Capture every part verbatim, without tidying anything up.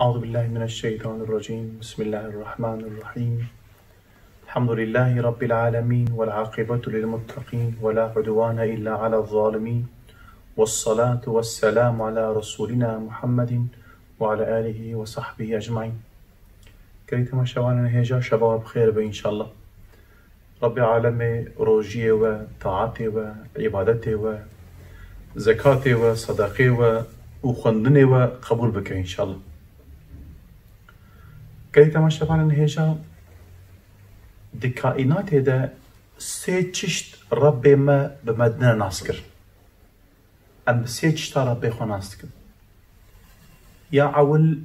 أعوذ بالله من الشيطان الرجيم. بسم الله الرحمن الرحيم. الحمد لله رب العالمين، والعاقبة للمتقين، ولا عدوان إلا على الظالمين، والصلاة والسلام على رسولنا محمد وعلى آله وصحبه أجمعين. Gelî temaşevanên hêja, şeva we bi xêr be înşallah. Rabbê alemê rojiyê we, taetê we, îbadetê we, zekatê we, sedaqê we û xwendinê we qebûl bike înşallah. Gelî temaşevanên hêja, di kaînatê de sê çişt Rabbê me bi me dine nas kir. Em bi sê çişta Rabbê xwe nas dikin. Ya ewil,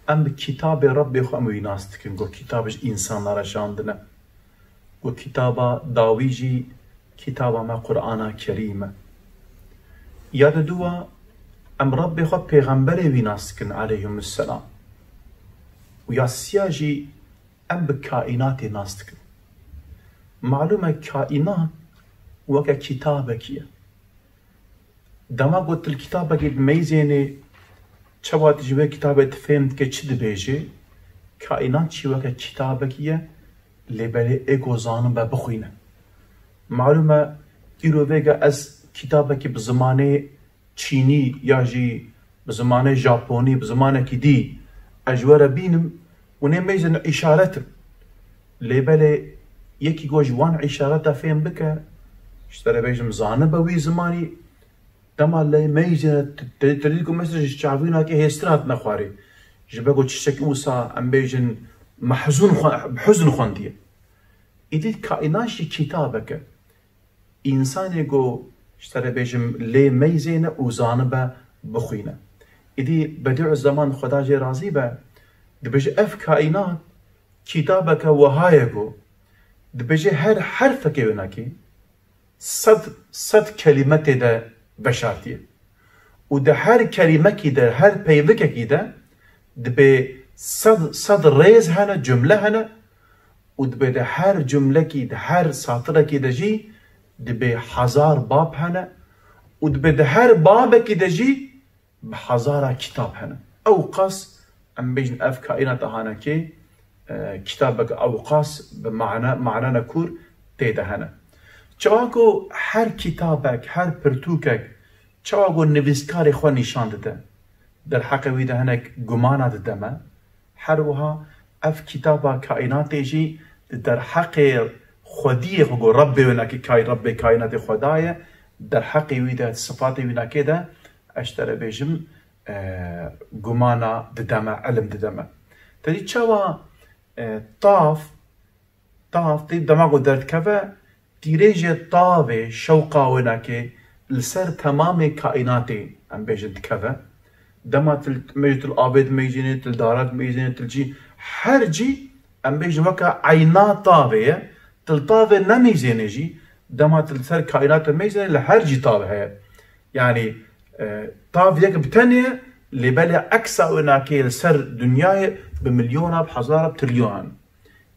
em bi kitabê Rabbê xwe em wî nas dikin, ku kitab ji însanlara şandine. Ku kitaba dawî jî kitaba me Qur'ana Kerîm e. Ya di dû wa, em Rabbê xwe pêxemberê wî nas dikin, aleyhimusselam. Û ya siya jî em bi kaînatê nas dikin. Malûm e, kaînat weke kitabekî ye. Dema ku tu li kitabekî dimeyzênê, çawa tu ji wê kitabê tu fêm dike çi dibêje, kaînat jî weke kitabekî ye, lê belê ê ku zanin be bixwîne. Malûm e, îro vêga ez kitabekî bi zimanê çînî ya jî bi zimanê japonî, bi zimanekî dî ez ji we re bînim û nê mêzin îşaret im. Lê belê yekî ku ji wan îşareta fêm bike, ji te re bêjim zanibe wî zimanî, dema lê mêzin te, te dî ku mesela ji çavînakê hêstir hatine xwarê. Ji ber ku tiştekî wisa em bêjin mehzûn xwe-, bi huzn xwendiye. Îdî kaînat jî kitabek e. Însanê ku ji te re bêjim lê meyzêne û zanibe bixwîne. Îdî Bedîuzzeman, Xweda jê razî be, dibêje ev kaînat kitabeke wiha ye ku dibêje her herfekê wênakê sed, sed kelîme tê de veşartiye. Û di her kelîmekî de, her peyvikekî de dibê sed, sed rêz hene, cumle hene, û dibê di her cumlekî, di her satirekî de jî dibê hezar bab hene û dibê di her babekî de jî bi hezara kitab hene. Ew qas, em bêjin, ev kaînata hanekê, e, kitabek ew qas bi mane, manene kûr tê de hene. Çawa ku her kitabek, her pirtûkek, çawa ku nivîskarê xwe nîşan dide, derheqê wî de hinek gumana dide me, her wiha ev kitaba kaînatê jî di derheqê xwediyê xwe, ku Rebbê wênakê kay-, Rebbê kaînatê Xweda ye, derheqê wî de, sifatê wînakê de, ez ji te re bêjim, e, gumana dide me, ilim dide me. Te dî çawa, e, tav, tav tê dema ku derdikeve, tîrêjê tavê, şewqa wênakê li ser temamê kaînatê, em bêjin, dikeve. Dema tu, em bêjin, tu li avê dimeyzênê, tu li dara dimeyzênê, tu li cî, her cî, em bêjin, weke eyna tavê ye. Tu li tavê nemeyzênê jî, dema tu li ser kaînatê meyzênê, li her cî tav heye. Yanî, e, tav yek bi tenê ye, lê belê eksa wênakê li ser dinyayê bi milyona, bi hezara, bi trilyonan.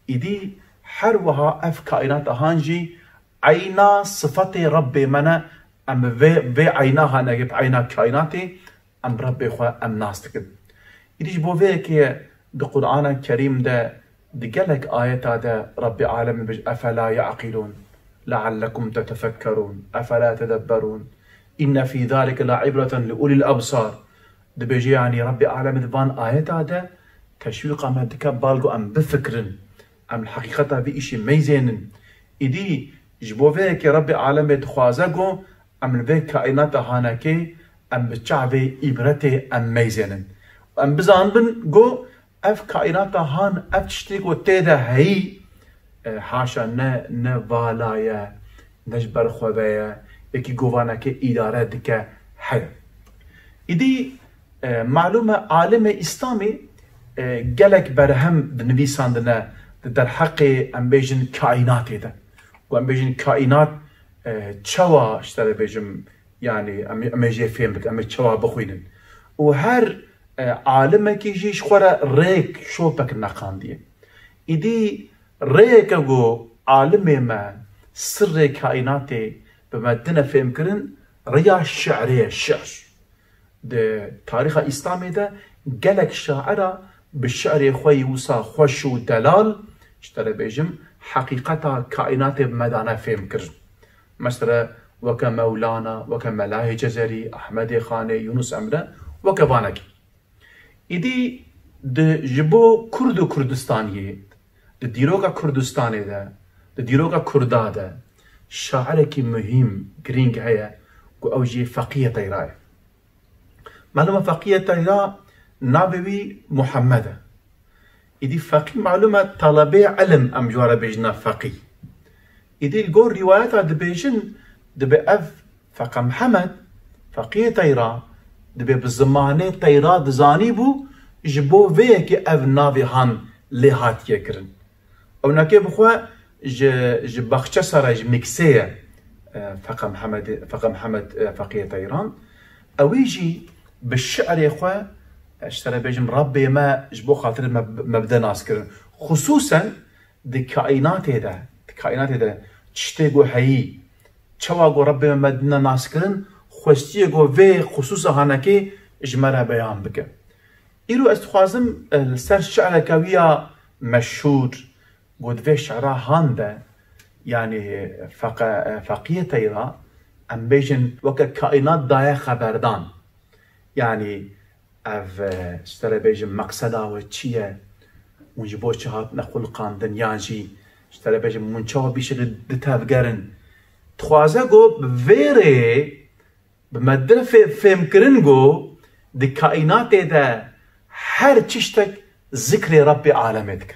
Îdî her wiha ev kaînata han jî eyna sifetê Rebbê me ne, em vê, vê eyna hanekê, bi eyna kaînatê, em Rebbê xwe em nas dikin. Îdî ji bo vê yekê di Qur'ana Kerîm de, di gelek ayeta de Rebbê alemê dibêje, "Efela ya'qilûn, leallekum tetefekkerûn, efela tedebberûn, inne fî zalike le'ibreten li ulil ebsar." Dibêje, yanî Rebbê alemê di van ayeta de teşwîqa me dike, bal ku em bifikirin, em li heqîqeta vî îşî meyzênin. Îdî ji bo vê yekê Rebbê alemê dixwaze ku em li vê kaînata hanekê em bi çavê îbretê em meyzênin. Em bizanibin ku ev kaînata han, ev tiştê ku tê de heyî, e, haşa ne, ne vala ye, ne ji ber xwe ve ye, yekî govanekê îdare dike heye. Îdî, e, malûm e, alimê Îslamê, e, gelek berhem dinivîsandine di derheqê, em bêjin, kaînatê de. Ku em bêjin kaînat, e, çawa, ji te re bêjim, yanî em, em ê jê fêm bikin, em ê çawa bixwînin. Û her, e, alimekî jî ji xwe re rêk, şopek neqandiye. Îdî rêyeke ku alimê me sirrê kaînatê bi me dine fêmkirin, rêya şi'rê ye, şi'r. Di tarîxa Îslamê de Gelek şaira bi şi'rê xwe yî wisa xweş û delal, ji te re bêjim, heqîqeta kaînatê bi me dane fêm kirin. Mesela weke Mewlana, weke Melahê Cezerî, Ehmedê Xanê, Yunus Emre, weke vanekî. Îdî di ji bo Kurd û Kurdistaniyê, di dîroka Kurdistanê de, di dîroka Kurda de şairekî muhîm, girîng heye ku ew jî Feqiyê Teyra ye. Malûm e Feqiyê Teyra navê wî Muhammed e. Îdî feqî malûm e talebê ilim em ji wan re bêjine feqî. Îdî li gor rîwayeta dibêjin, dibe ev Feqe Mihemed, Feqiyê Teyra, dibe bi zimanê Teyra dizanîbû, ji bo vê yekê ev navê han lê hatiye kirin. Ewnekê bi xwe ji, ji Baxçesara, ji Miksê ye, e, Feqe Mihemedê, Feqe Mihemed, e, Feqiyê Teyran. Ewî jî bi şi'rê xwe, e, ji te re bêjim, Rebbê me ji bo xatirê me, me bide nas kirin. Xisûsen di kaînatê de, di kaînatê de tiştê ku heyî, çawa ku Rebbê me me dine nas kirin, xwestiye ku vê xisûsa hanekê ji me re beyan bike. Îro ez dixwazim, e, li ser şi'reke wî ya meşhûr, ku di vê şi'ra han de, yanî feqe-, feqiyê teyra, em bêjin weke kaînat daye xeberdan. Yanî ev, e, ji te re bêjim, meqseda we çi ye? Hûn ji bo çi hatine xuliqandin? Yan jî ji te re bêjim, hûn çawa bîşe di, di tevgerin? Dixwaze ku bi vê rêyê bi me dir fê-, fêmkirin ku di kaînatê de her tiştek zikrê Rebbê alemê dike.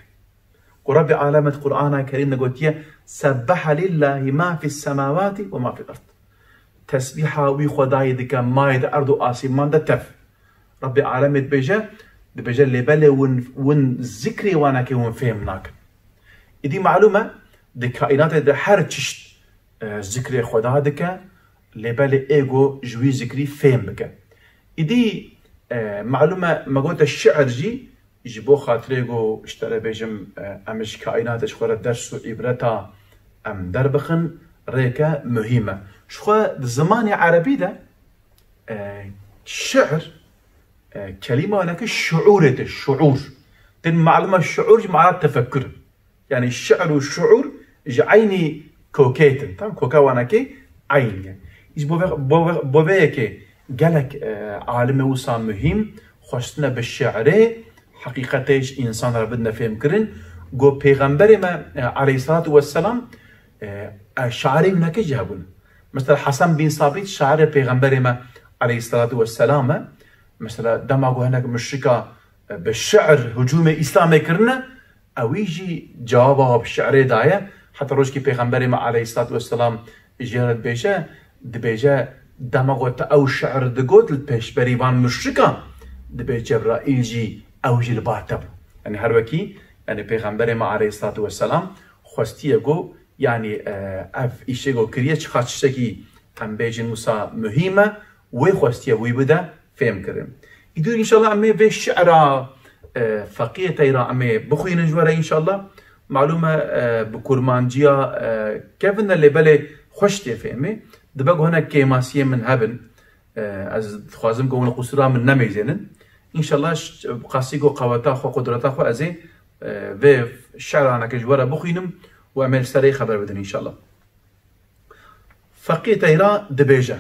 Ku Rebbê alemê di Qur'ana Kerîm de gotiye, "Sebbehe lillahi ma fis semawati ve ma fil ard." Tesbîha wî Xwedayê dike, ma yê di erd û asîman de tev. Rebbê alemê dibêje, dibêje, "Lê belê win, win zikrê wanekê win fêm nakin." Îdî malûm e, di kaînatê de her tişt, e, zikrê Xweda dike, lê belê ê ku ji wî zikrî fêm bike. Îdî, e, malûm e, me gote şi'ir jî ji bo xatirê ku ji te re bêjim, e, em ji kaînatê ji xwe re ders û îbreta em derbixin, rêke muhîm e. Ji xwe di zimanê erebî de, e, şi'ir, e, kelîma wineke şuûrê tê, şuûr. Tên malûm e şuûr ji mana tefekkür. Yanî şi'r û şuûr ji eynî kokê tin. Tam koka wanekê eyn e. Îş bo ve, bo ve, bo vê yekê gelek, e, alimê wisa muhîm xwestine bi şi'rê heqîqetê ji însan re bidine fêmkirin. Go pêxemberê me, e, aleyhissalatu vesselam, e, e, şairê winekê jî hebûn. Mesela Hasan bin Sabit şairê pêxemberê me aleyhissalatu vesselam e. Mesela dema ku hinek muşrika, e, bi şi'r hicûmê Îslamê kirine, ewî jî cewaba bi şi'rê daye. Heta rojkî Pêxemberê me aleyhissalatu vesselam jê re dibêje, dibêje, dema ku te ew şi'r digot li pêşberî van muşrikan, dibê Cebraîl jî ew jî li ba te bû. Yanî her wekî, yanî Pêxemberê me aleyhissalatu vesselam xwestiye ku, yanî, e, ev îşê ku kiriye çiqa tiştekî em bêjin wisa muhîm e, wê xwestiye wî bide fêm kirin. Îdî înşallah em ê vê şi'ra, e, Feqiyê Teyra em ê bixwînin ji we re înşallah. Malûm e, e, bi kurmanciya, e, kevin e lê belê xweş tê fêmê. Dibe ku hinek kêmasiyê min hebin. E, ez dixwazim ku hûn li qusura min nemeyzênin. Înşallah ş-, bi qasî ku qeweta xwe, qudreta xwe ez ê, e, vê şi'raneke ji we re bixwînim û em ê li serê xeber bidin înşallah. Feqiyê Teyra dibêje.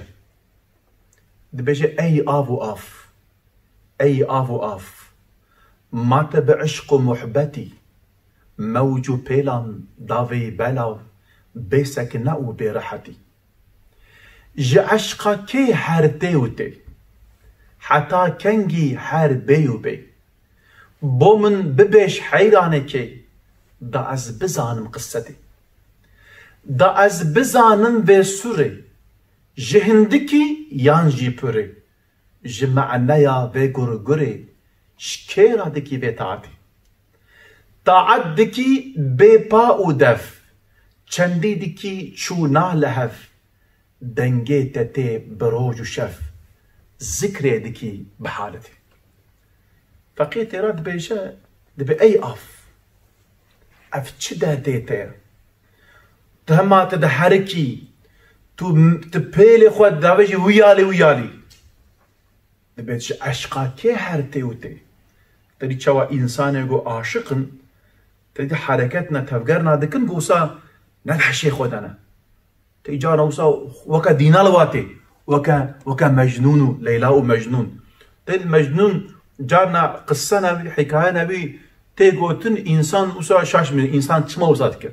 Dibêje, ey av û av, ey av û av, ma te bi eşq û muhbetî, mewc û pêlan davê belav, bê sekine û bê rehetî. Ji eşqa kê her tê û tê, heta kengî her bê û bê. Bo min bibêj heyranekê, da ez bizanim qisetê. Da ez bizanim vê surê, ji hindikî yan jî purê, ji me'neya vê gurgurê, ji kê re dikî vê taetê. Taet dikî bê pa û dev, çendî dikî çûna li hev, dengê te tê bi roj û şev, zikrê dikî bi haletê. Feqiyê Teyra dibêje, dibê ey av, ev çi derdê te ye? Tu hema tu diherikî, tu, tu pêlê xwe davêjî wiyalî wiyalî. Dibê ji eşqa kê her tê û tê. Te dî çawa însanê ku aşiq in, te dî hereket ne tevgerna dikin, ku wisa ne di hişê xwe de ne. Te dî carna wisa weke dîna li wa tê. Weke, weke Mecnûn û Leyla û Mecnûn. Te dî Mecnûn carna qise ne wî, hikaye ne wî tê gotin, însan wisa şaş mîne, însan çima wisa dike.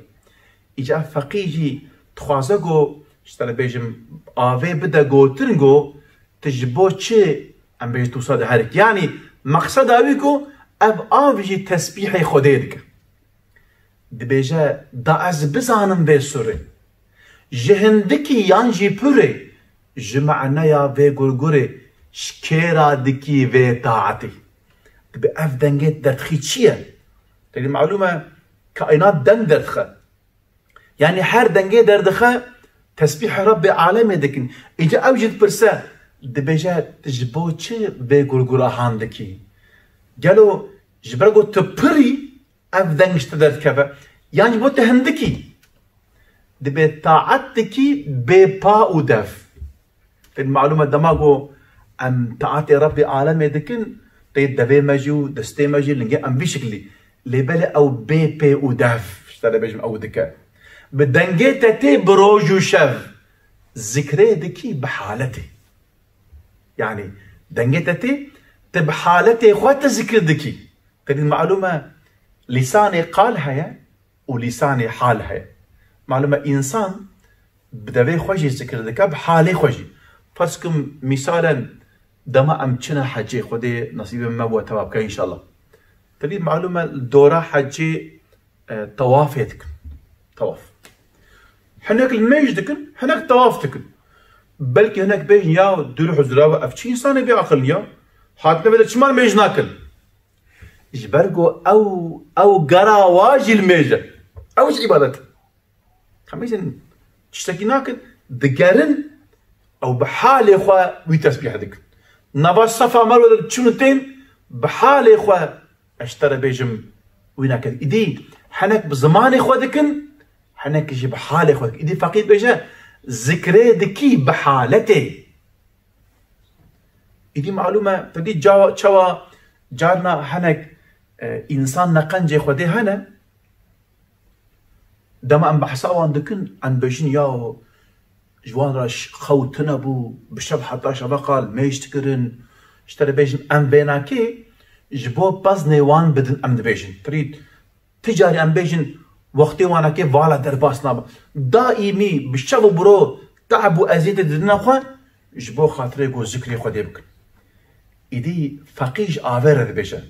Îca feqî jî dixwaze ku, ji te re bêjim, avê bide gotin ku tu ji bo çi em bêjin tu wisa diherikî. Yanî meqseda wî ku ev av jî tesbîhê Xwedê dike. Dibêje, da ez bizanim vê surê ji hindikî yan jî purê, ji me'neya vê gurgurê ji kê re dikî vê taetî. Dibê ev dengê derdixî çi ye? Te dî malûm e, kaînat deng derdixe. Yanî her dengê derdixe, tesbîhê Rebbê alemê dikin. Îca ew jî dipirse, dibêje, tu ji bo çi vê gurgurahan dikî? Gelo ji ber ku tu pir î ev deng ji te derdikeve? Yan ji bo tu hindik î? Dibê taet dikî bê pa û dev. Te malûm e, dema ku em taetê Rebbê alemê dikin, tê devê me jî û destê me jî lingê em vî şiklî. Lê belê ew bê pê û dev, ji te re bêjim, ew dike. Bi dengê te tê bi roj û şev zikrê dikî bi haletê. Yanî dengê te tê, tu bi haletê xwe tu zikir dikî. Te dî malûm e, lîsanê qal heye û lîsanê hal heye. Malûm e, însan bi devê xwe jî zikir dike, bi halê xwe jî. Ferz kim, mîsalen, dema em çine hecê, Xwedê nesîbê me bo teva bike înşallah. Te dî malûm e, li dora hecê, e, tewafê dikin. Tewaf. Hinek li mêj dikin, hinek tewaf dikin. Belkî hinek bêjin, ya dûr huzura ve ev çi însanê bê aqil ya? Hatine vê de çima mêj nakin? Ji ber ku ew, ew gera wa jî li mêj e. Ew jî îbadet e. Hemî jin tiştekî nakin, digerin, ew bi halê xwe wî tesbîh dikin. Nava Sefa Merwe de diçin û tên, bi halê xwe, ez ji te re bêjim, wî nakin. Îdî hinek bi zimanê xwe dikin, hinek jî bi halê xwe dikin. Îdî feqî dibêje, zikrê dikî bi haletê. Îdî malûm e, te dî ca-, çawa carna hinek, e, însan neqencê Xwedê hene, dema em behsa wan dikin, em bêjin, ya ji wan re ş-, xew tune bû, bi şev heta şeva qal mêj dikirin, ji te re bêjin, em vênakê ji bo peznê wan bidin, em dibêjin. Tirî Ti carî em bêjin, wextê wanakê vala derbas nabe. Daîmî bi şev û biro te'b û eziyetê didine xwe, ji bo xatirê ku zikrê Xwedê bikin. Îdî feqî ji avê re dibêje.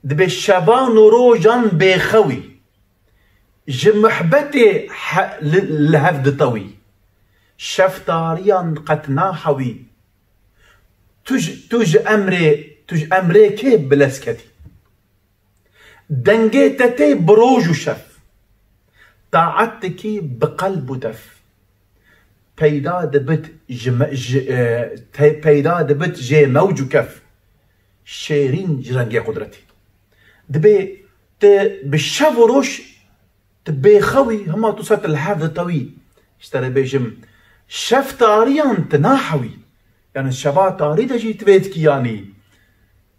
Dibê şevan û rojan bêxewî, ji muhbetê he-, li, li hev ditewî. Şeftariyan qet nahewî. Tu ji, tu ji emrê, tu ji emrê kê bilez ketî? Dengê te tê bi roj û şev. Taet dikî bi qelb û dev. Peyda dibit ji me-, ji, e, te-, peyda dibit jê mewc û kef. Şêrîn ji rengê qudretî. Dibê te bi şev û roj Tu bêxew î, hema tu ser tu li hev ditewî. Ji te re bêjim, şev tariyan tu nahewî. Yani şeva tarî de jî tu vê dikî yanî.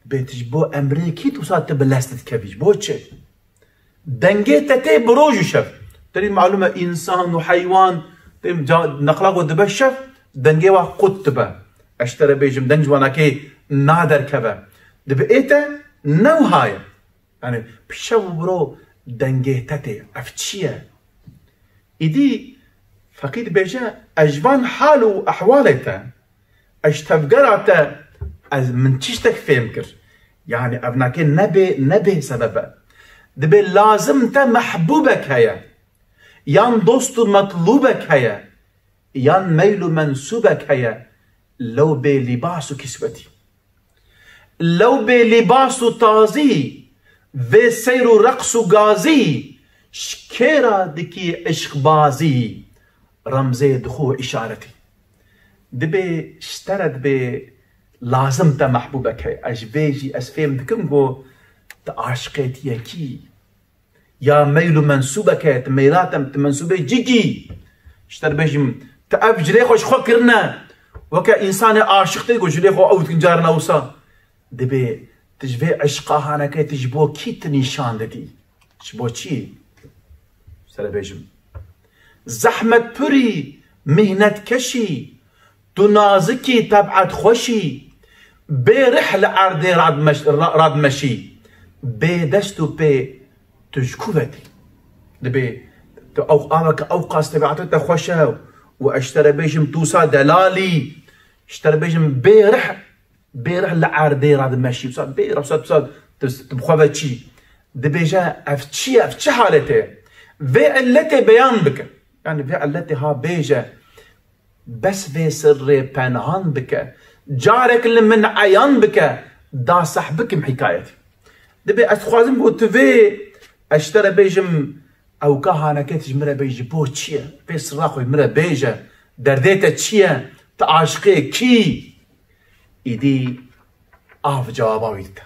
Bê tu ji bo emrê kî tu ser tu bi lez dikevî, ji bo çi? Dengê te tê bi roj û şev. Te dî malûm e, însan û heywan, têm ca-, neqla ku dibe şev, dengê wa qut dibe. Ez ji te re bêjim, deng ji wanakê naderkeve. Dibe ê te ne wiha ye. Yani, bi şev û biro dengê te tê. Ev çi ye? Îdî feqî dibêje, ez ji van hal û ehwalê te, ez ji tevgera te, ez, min tiştek fêm kir. Yani, ev nake nebê, nebê sebeb e. Dibê lazim te mehbûbek heye. Yan dost û metlûbek heye. Yan meyl û mensûbek heye. Lew bê lîbas û kiswetî. Lew bê lîbas û tazî, vê seyr û reqs û gazî, ji kê re dikî îşqbazî, remzê dixû û îşaretî. Dibê ji te re dibê lazim te mehbûbek heye. Ez ji vê jî ez fêm dikim ku tu aşiqê tiyekî. Ya meyl û mensûbek heye, tu meyla te, tu mensûbê cî kî. Ji te re bêjim, tu ev cilê xwe ji xwe kirine, Weke însanê aşiq tê ku ji lê xwe ew dikin carna wisa. Dibê tu ji vê eşqa haneke tu ji bo kî tu nîşan didî? Ji bo çi? Serebêjim. Zehmetpirî, mihnetkeşî, tu nazikî, tebet xweşî, bê rih li erdê radmeş-, ra-, radmeşî, bê dest û pê tu ji ku ve tî? Dibê tu ew aveke ew qas tebiata te xweş e û ez ji te re bêjim tu wisa delalî, ji te re bêjim bê rih, bê rih li erdê re dimeşî, wisa bê rih, wisa, wisa tu, tu bi xwe ve çî? Dibêje ev çi ye, ev çi haletê ye? Vê illetê beyan bike. Yani vê illetê ha bêje. Bes vê sirrê penhan bike. Carek li min eyan bike. Da seh bikim hikayetê. Dibê ez dixwazim ku tu vê, ez ji te re bêjim, ewka haneke tu ji min re bêjî, bo çi ye? Vê sirra xwe min re bêje. Derdê te çi ye? Tu aşiqê kî? Îdî av cewaba wî dide.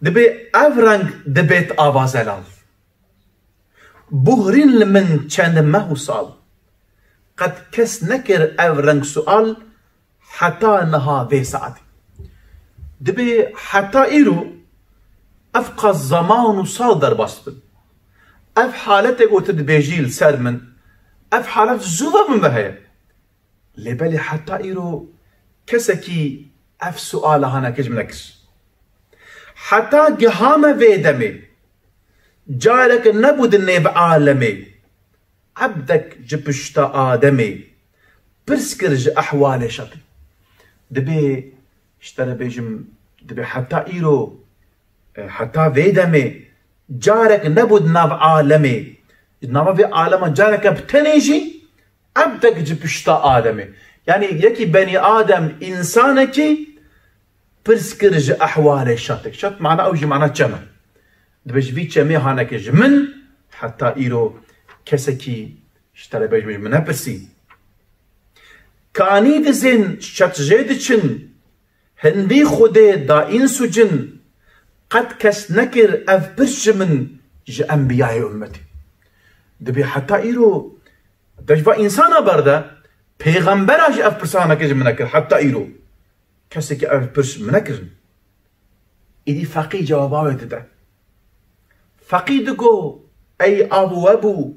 Dibê ev reng dibêt ava zelal. Buhrîn li min çend meh û sal. Qet kes nekir ev reng sual heta niha vê saetê. Dibê heta îro ev qas zeman û sal derbas bin. Ev haletê ku tu dibêjî li ser min, ev halet zû ve min ve heye. Lê belê heta îro kesekî ev suala haneke ji min nekir. Heta gihame vê demê, carek nebû di nêv alemê, ebdek ji pişta Ademê, pirs kir ji ehwalê şetê. Dibê, ji te re bêjim, dibê heta îro, e, heta vê demê, carek nebû di nav alemê, di nava vê alema careke bi tenê jî, ebdek ji pişta Ademê. Yani yekî benî Adem, însanekî pirs kir ji ehwalê şetek. Şet mana ew jî mana çem e. Dibê ji vî çemê haneke ji min heta îro kesekî ji te re bêjim ji min nepirsî. Kanî dizên şet jê diçin, hindî Xwedê da îns û cin, qet kes nekir ev pirs ji min ji enbiyayê ummetê. Dibê heta îro te ji va însana berde, pêxembera jî ev pirsa haneke ji min nekir heta îro. Kesekî ev pirs min nekirin. Îdî feqî cewaba wê dide. Feqî digo, ey av we bû,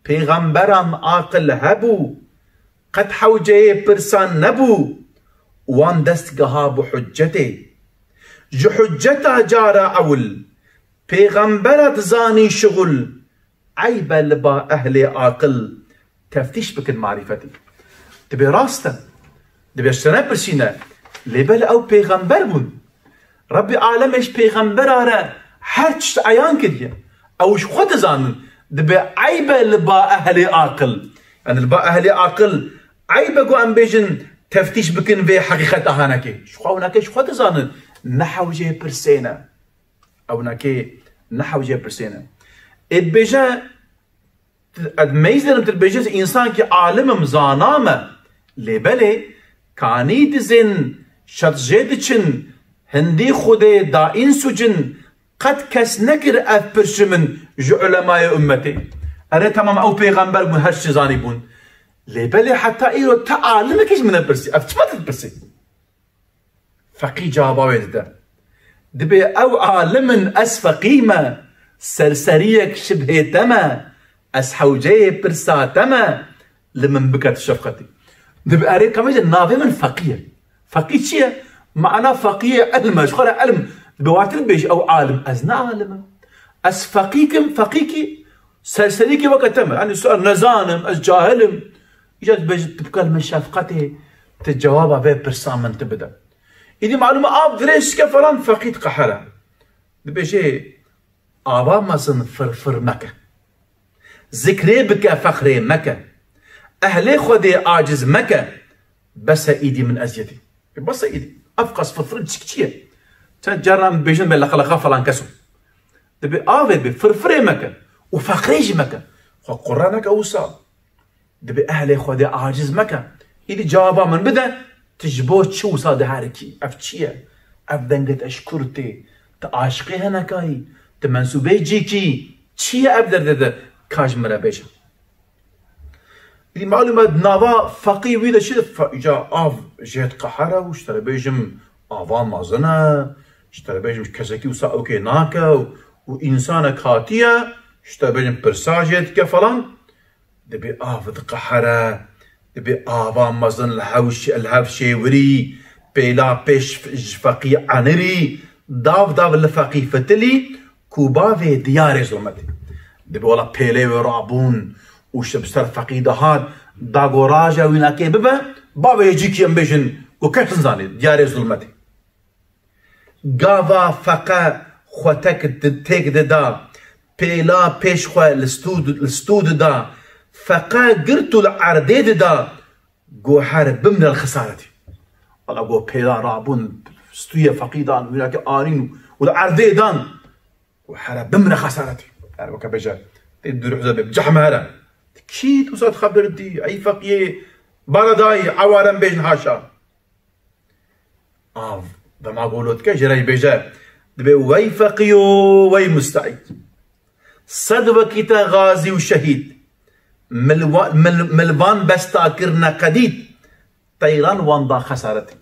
pêxemberan aqil hebû, qet hewceyê pirsan nebû, wan dest giha bi huccetê. Ji hucceta cara ewil, pêxembera dizanî şixul, eyb e li ba ehlê aqil teftîş bikin marîfetê. Dibê rast e. Dibê ji te nepirsîne. Lê belê ew pêxember bûn. Rebbê alemê ji pêxembera re her tişt eyan kiriye. Ew ji xwe dizanin. Dibê eyb e li ba ehlê aqil. Yani li ba ehlê aqil eyb e ku em bêjin teftîş bikin vê heqîqeta hanekê. Ji xwe winekê ji xwe dizanin. Ne hewceyê pirsê ne. Ew nakê ne hewcê pirsê ne. Ê dibêje, ez meyzêrim tu dibêje, ez însankî alim im, zana me. Lê belê, kanî dizên şet jê diçin, hindî Xwedê da îns û cin, qet kes nekir ev pirs ji min ji ulemayê ummetê. Erê, temam, ew pêxember bûn, her tiştî zanîbûn. Lê belê heta îro te alimekî ji min nepirsî. Ev çima tu dipirsî? Feqî cewaba wê dide. Dibê ew alim in, ez feqî me, serseriyek şibhê te me, ez hewceyê pirsa te me, li min bike tu şefqetî. Dibê erê, ka bêje navê min Feqî ye. Feqî çi ye? Mana feqî ye, ilm e, ji xwe re ilm. Dibê watir dibêje ew alim, ez ne alim im. Ez feqîk im, feqîkî, serseriyekî weke te me. Yanî ser nezan im, ez cahil im. Îca dibêje tu bike li min şefqetê, tu cewaba vê pirsa min tu bide. Îdî malûm e av dirêj dike falan, feqî diqehere. Dibêje ava mezin firfir meke. Zikrê bike, fexrê meke. Ehlê Xwedê aciz meke. Bes e îdî min eziyetê. E, bes e îdî. Ev qas firfirin çik çi ye? Çend caran em dibêjin me leqeleqa falan keso. Dibê avê bê, firfirê meke. Û fexrê jî meke. Xwe qurre neke wisa. Dibê ehlê Xwedê aciz meke. Îdî cewaba min bide, tu ji bo çi wisa diherikî? Ev çi ye? Ev dengê te ji kur tê? Tu aşiqê hinekayî? Tu mensûbê cîkî? Çi ye ev derdê de? Ka ji min re bêje. Êdî malûm e, di nava feqî wî de çi, fe-, îca av jê diqehere û ji te re bêjim ava mezin e, ji te re bêjim kesekî wisa ewkê nake û, û însanek hatiye, ji te bêjim pirsa jê dike falan. Dibê av diqehere, dibê ava mezin li hev şê-, li hev şêwirî, pêla pêş f-, ji feqî enirî, dav dav li feqî fitilî, ku bavê diyarê zulmetê. Dibê wela pêlê wê rabûn û ji bi ser feqî dihat, da go raja wînakê bibe, bavê yê cîkî em bêjin, ku kes nizanê, diyarê zulmetê. Gava feqe xwe tek di-, têk dida, pêla pêş xwe li stû di-, li stû dida, feqe girt û li erdê dida, go here bimre li xesaretî. Wela go pêla rabûn, stûyê feqî dan, wînakê anîn û li erdê dan, go here bimre xesaretî. Yani weke bêje, tê dûr huze bê, cehme here. Kî tu sat xebir dî, ey feqiyê, baradayî, ewarem bêjin haşa. Av, dema golo dike, jê re jî bêje, dibê wey feqîyo, wey musteîd. Sed wekî te gazî û şehîd. Milwa-, mil-, milvan besta kirine qedîd. Teyran wan da xesaretî.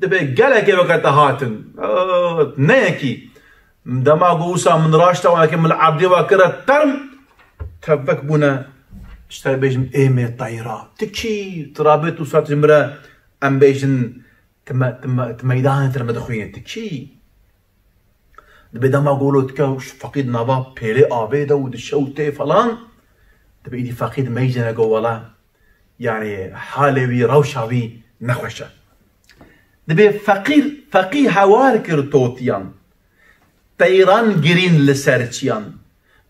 Dibê gelekê weke te hatin. Aa, ne yekî. Dema go wisa min raşta wan yekê min li erdê wa kire term. Tevvek bûne. Ji te bêjim êmê teyra. Ti kî, tu rabê tu sat ji min re em bêjin Ti me-, ti me-, ti meydanê te me dixwînê, ti kî? Dibê dema golo dike û ji feqî di nava pêlê avê de û di şew tê falan, dibê îdî feqî di meyzêne go wela, yani halê wî, rewşa wî nexweş e. Dibê feqîr, feqî hewar kir totiyan, teyran girîn li ser çiyan,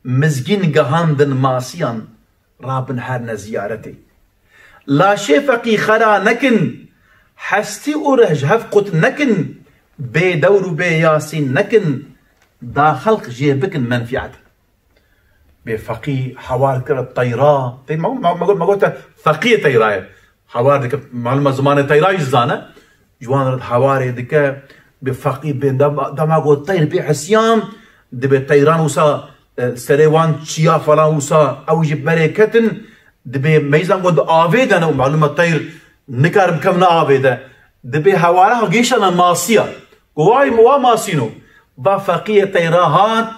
mizgîn gehandin masiyan, rabin herne ziyaretê. Laşê feqî xera nekin, hestî û rih ji hev qut nekin, bê dewr û bê yasîn nekin, da xelq jê bikin menfîet. Bê feqî hewar kire teyra, tey-, me, me, me, me gote feqiyê teyra ye. Hewar dike, malum e zimanê teyra jî zane. Ji wan re hewarê dike, bi feqî bên dema, dema got teyr bê hesiyan, dibê teyran wisa, e, serê wan çiya falan wisa, ew jî berê ketin, dibê meyzan got di avê de ne, malum e teyr nikarin bikevine avê de. Dibê hewara gêştana masiya. Go way mi wa masîno. Va feqiyê teyra hat,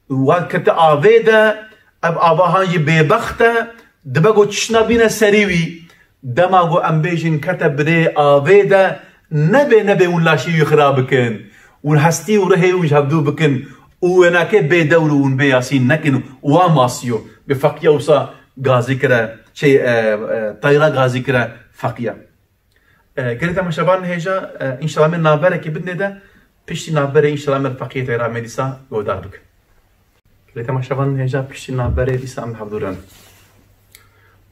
Wan kete avê de, ev ava han jî bêbext e, dibe ku tiştna bîne serî wî. Dema ku em bêjin kete birê avê de, nebê, nebê hûn laşê wî xira bikin. Hûn hestî û rihê wî ji hevdû bikin û wênakê bê dewr û hûn bê yasîn nekin û wan masiyo. Bi feqiya wisa gazî kire, şey, e, e, teyra gazî kire feqiya. E, gelê temaşevan hêja, e, înşallah me navberekê bidinê de, piştî navberê înşallah me feqiyê teyra me dîsa guhdar bikin. Gelê temaşevan hêja piştî navberê dîsa em hevdû re.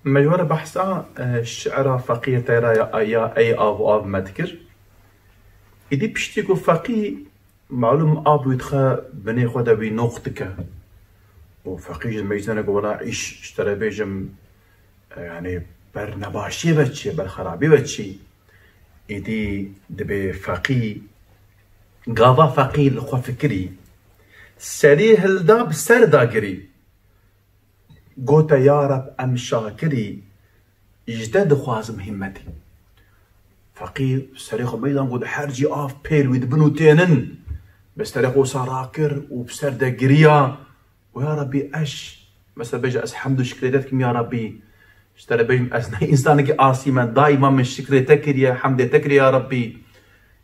Me ji we re behsa, e, şi'ra feqiyê teyra ya, ya ey av û av me dikir. Îdî piştî ku feqî Malûm, av wî dixe binê xwe de wî noq dike. Û feqî ji meyzene ku wela îş ji te re bêjim, e, yanî ber nebaşiyê ve çi, ber xerabî ve çi. Êdî dibê feqî, gava feqî li xwe fikirî, serî hilda bi ser da girî. Gote, ya Reb, em şakirî, ji te dixwazim hîmmetî. Feqî serê xwe meydan got, her cî av pêl wî dibin û tênin. Bi serê xwe wisa rakir û bi ser de giriya. Û ya Rebbî, ez, mesela bêje, ez hemd û şikrê te dikim, ya Rebbî. Ji te re bêjim, ez ne însanekî asî me, daîma min şikrê te kiriye, hemdê te kiriye, ya Rebbî.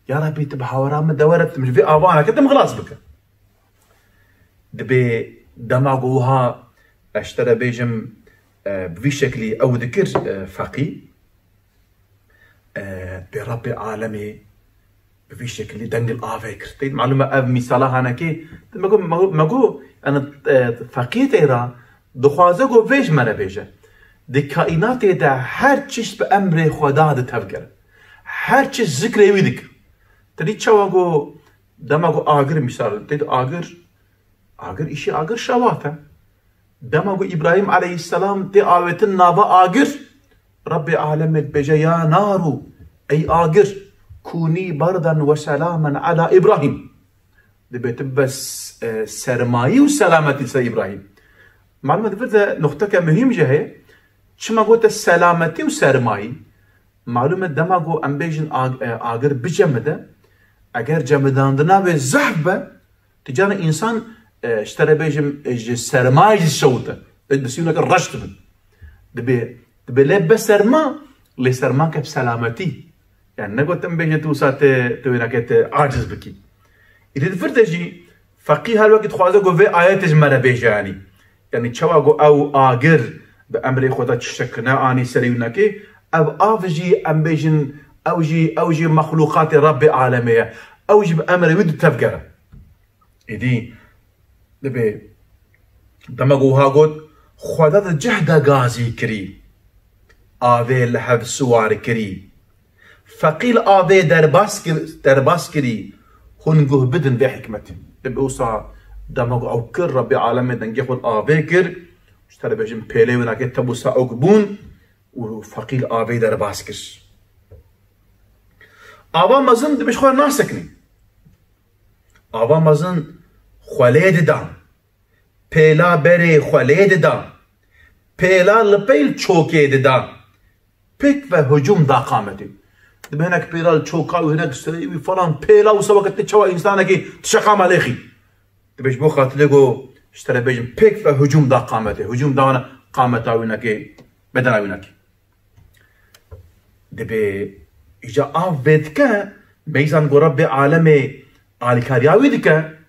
Ya Rebbî, tu bi hawara min de were, tu min ji vê avana ke tu min xilas bike. Dibê dema ku wiha ez ji te re bêjim, e, bi vî şeklî ew dikir, e, feqî, e, dibê Rebbê alemê bi vî şeklî dengil avê kir. Tê malûm e ev mîsala hanekê, me got, me got, me got, yani, e, feqî tê ra dixwaze ku vê ji me re bêje. Di kaînatê de her çişt bi emrê Xweda di tevgere. Her çişt zikrê wî dike. Te dî çawa ku Dema ku agir, misal, tê di agir, agir, îşî agir şewat e. Dema ku Îbrahîm aleyhisselam tê avêtin nava agir, Rebbê alemê dibêje, ya naru, ey agir, kûnî berden ve selamen ala Îbrahîm. Dibê tu bes, e, sermayî û selametî ser Îbrahîm. Malûm e di vir de nuqteke muhîm jî heye. Çima gote selametî û sermayî? Malûm e dema ku em bêjin ag-, e, agir bicemide, eger cemidandina wê zehf be, ti carna însan, e, ji te re bêjim, e, ji sermayê jî şewite. E, bi sîwineke reş dibin. Dibê, dibê lê be serma, lê serma ke bi selametî. Yani ne gotin bêje tu wisa te, tu wêneke te aciz bikî. Îdî di vir de jî feqî her wekî dixwaze ku vê ayetê ji me re bêje yanî. Yani çawa ku ew agir bi emrê Xweda çi şekine anî serê wînekê, ev av jî em bêjin, ew jî, ew jî mexlûqatê Rebbê alemê ye. Ew jî bi emrê wî di tevgere. Êdî dibê dema ku wiha got, Xweda di cih de gazî kirî, avê li hev siwar kirî. Feqî li avê derbas kir-, derbas kirî, hûn guh bidin vê hikmetê. Dibê wisa dema ku ew kir, Rebbê alemê dengê xwe li avê kir, ji te re bêjim pêlê wênakê te wisa ew bûn û feqî li avê derbas kir. Ava mezin dibê ji xwe re nasekinî. Ava mezin xwelê dida. Pêla berê xwelê dida. Pêla li pey li çokê dida. Pêk ve hicûm da qametê. Dibe hinek pêla li çoka û hinek serê wî falan pêla û seweke tê çawa însanekî tişeqa me lêxî. Dibe ji bo xatirê ku ji te re bêjim pêk ve hicûm da qametê. Hicûm da qameta wînekê, bedena wînekê. Dibê îca av vê dike, meyzan ku Rebbê alemê alîkariya wî dike,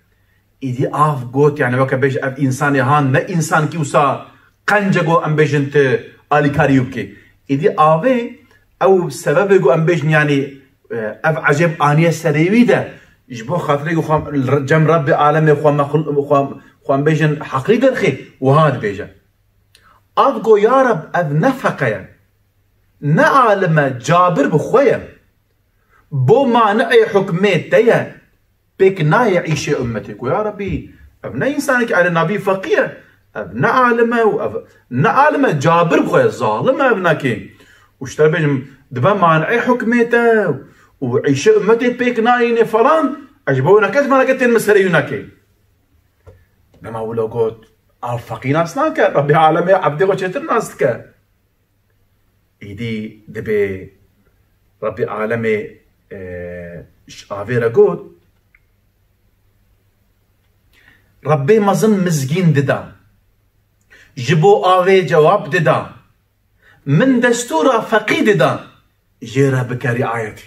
îdî av got, yani weke bêje ev însanê han ne însankî wisa qence ku em bêjin ti alîkarî wî bikê. Îdî avê ew sebebê ku em bêjin yani, e, ev ecêb aniye serê wî de ji bo xatirê ku xwe cem Rebbê alemê xwe mexl-, xwe, xwe em bêjin heqî derxê, wiha dibêje. Av go ya Reb, ev ne feqe ye, ne alim e, cabir bi xwe ye. Bo mani'ê hukmê te ye, pêk nayê îşê ummetê. Go ya Rebî, ev ne însanekî erê navî feqî ye, ev ne alim e û ev ne alim e, cabir bi xwe ye, zalim e ev nakê. Û ji te re bêjim, dibe mani'ê hukmê te û îşê ummetê pêk nayînê falan, ez ji bo wê neke, ji maneke tên min serê wî nakê. Dema wilo got, ev feqî nas nake, Rebî alemê ebdê xwe çêtir nas dike. Îdî dibê Rebî alemê, e, ji avê re got, Rebê mezin mizgîn dida, ji bo avê cewab dida, min destûra feqî dida, jê re bike riayetê.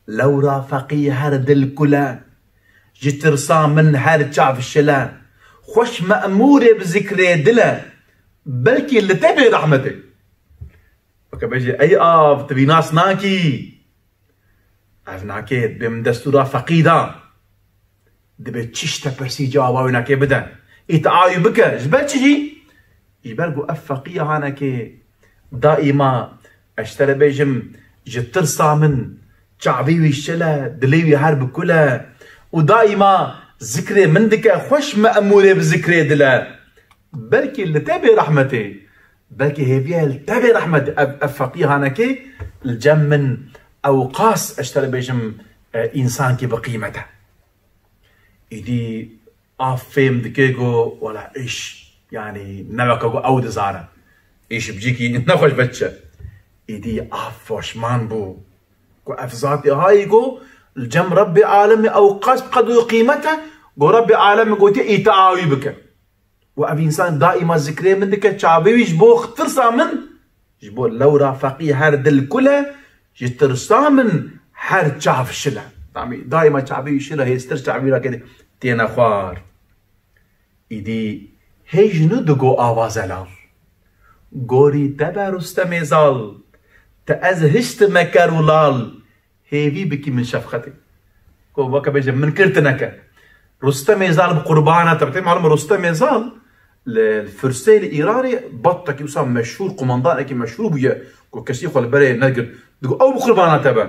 Lewra feqî her dil kul e, ji tirsa min her çav şil e. Xweş me'mûrê bi zikrê dil e, belkî li te bê rehmetê. Weke bêjî, ey av, tu vî nas nakî. Ev nakê, dibê min destûra feqî da. Dibê çi ji te pirsî cewaba wê nakê bide. Îtia wî bike. Ji ber çi jî? Ji ber ku ev feqî hanekê daîma, ez ji te re bêjim, ji tirsa min çavê wî şil e, dilê wî her bi kul e û daîma zikrê min dike, xweş me'mûrê bi zikrê dil e. Belkî li te bê rehmetê, belkî hêviye li te bê rehmetê. Ev, ev feqî hanekê li cem min ewqas, ez ji te re bêjim, e, însankî bi qîmet e. Îdî av fêm dike ku, wela, îş, yanî, ne weke ku ew dizane. Îş bi cîkî nexweş ve diçe. Îdî av poşman bû. Ku ev zatê hayî ku li cem Rebbê alemê ewqas bi qedr û qîmet e, ku Rebbê alemê gotiye îtia wî bike. Û ev însan daîma zikrê min dike, çavê wî ji bo tirsa min, ji bo lewra feqî her dil kul e, ji tirsa min her çav şil e. Tamî, daîma çavê wî şil e, hêstir çavê wî rakê têne xwar. Îdî hêj nû digo ava zelal. Gorî te be Rustemê zal, te ez hiştime ker û lal, hêvî bikî min şefqetê. Ku weke bêje min kir tu neke. Rustemê Zal bi qurbana te be. Te malum Rustemê Zal li, li Firsê li Îranê batekî wisa meşhûr, kumandanekî meşhûr bûye. Ku kesî xwe li berê negirt. Digo ew bi qurbana te be.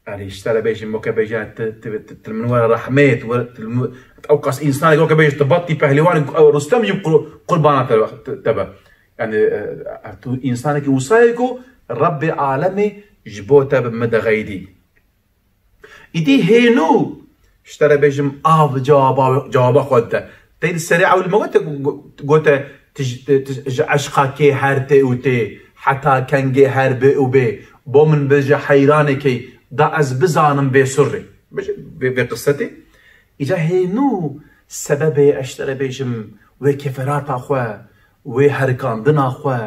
Erê ji te re bêjim weke bêje tu, tu, tu, tu li min were rehmêt, were, tu li min, ew qas însanekî weke bêje tu batî pehliwanê, ew Rustem jî bi qur-, qurbana te, te, te be. Yani, e, tu însanekî wisa ye ku Rebbê alemê ji bo te bi min de xeydî. Îdî hênû ji te re bêjim av cewaba, cewaba xwe dide. Tey di serê ew li me gote, gote Tij-, ti-, ti-, ji eşqa kê her tê û tê, heta kengê her bê û bê, bo min bêje heyranê kê, da ez bizanim vê surrê. Bêje vê, vê qisetê. Îca hênû sebebê ez ji te re bêjim, wê keferata xwe, wê herikandina xwe,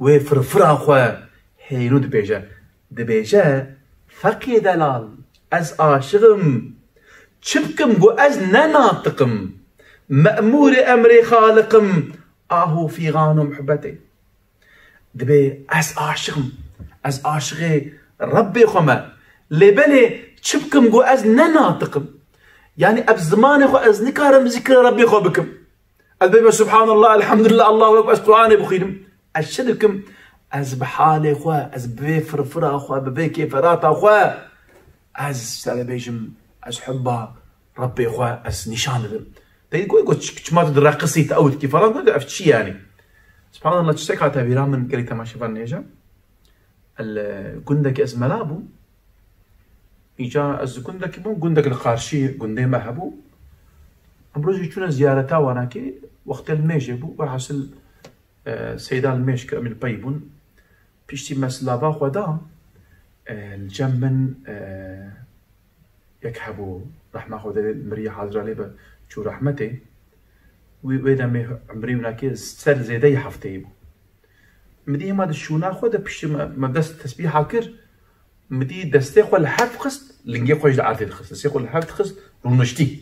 wê firfira xwe, hênû dibêje. Dibêje, Feqî delal, ez aşiq im. Çi bikim ku ez ne natiq im? Me'mûrê emrê Xaliq im, ah û fîxan û muhbetê. Dibê ez aşiq im. Ez aşiqê Rebbê xwe me. Lê belê çi bikim ku ez ne natiq im? Yanî ev zimanê xwe ez nikarim zikrê Rebbê xwe bikim. Ez bême Subhanallah, Elhamdülillah, Allahu Ekber, ez Qur'anê bixwînim. Ez çi dikim? Ez bi halê xwe, ez bi vê firfira xwe, bi vê kêferata xwe, ez ji te re bêjim, ez hubba Rebbê xwe ez nîşan didim. Te got, got, çi-, çima tu direqisî, tu ew dikî falan, got, ev çi yanî? Subhanallah, tiştek hate bîra min, gelek temaşevan nêje. El, gundekî ez mela bûm. Îca ez li gundekî bûm, gundek li qarşî gundê me hebû. Em rojê çûne ziyareta wanakê, wextê li mêjê bû. Welhasil, e, seyda li mêj kir, em ê li pey bûn. Piştî me silava xwe da, e, li cem min, e, yek hebû, rehma Xwedê miriye, hazira lê be, çû rehmetê. Wî, wê demê emrî winakê ser zêdeyî hefteyê bû. Min dî hema di şûna xwe de piştî me, me dest tesbîha kir, min dî destê xwe li hev xist, lingê xwe jî li erdê dixist. Destê xwe li hev dixist, rûniştî.